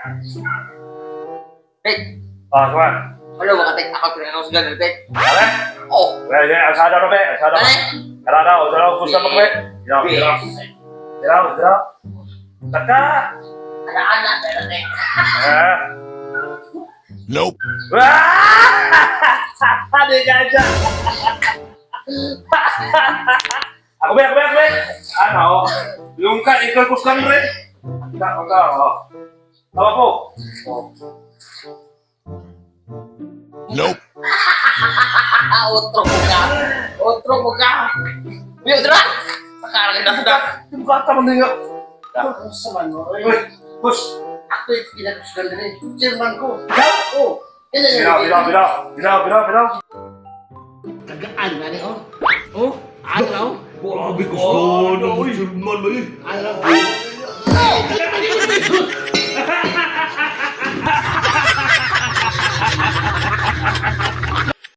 Tek, Ah, come on. wala ba ka tek? Ako pinakausgan na tek. Abe? Oh, Wala, di, alsada ro, be. Alsada. Dali. Tara na, usara ko gusto mo, be. Dira, dira. Dira, dira. Taka. Ana-ana, pero tek. Ah. Nope. Ah! Di ka siya. Ako be, ako be, ako be. Ano? Yung ka, ikaw kusgan rin. Ka, ka, oh. Tawa ko. Oh. Nope. Ah, otro ko ka. Otro ko ka. Biyo, dra! Sakarang na sa Yung bata mo niya. Sa man mo, oy. Uy, push. Ako yung pinakusgan din eh. Chairman ko. Oh. Kailan Binaw, binaw, binaw. Binaw, binaw, binaw. Kagaan na ni oh. Oh, ano raw? Grabe kusgan ang chairman ba eh. Ano raw?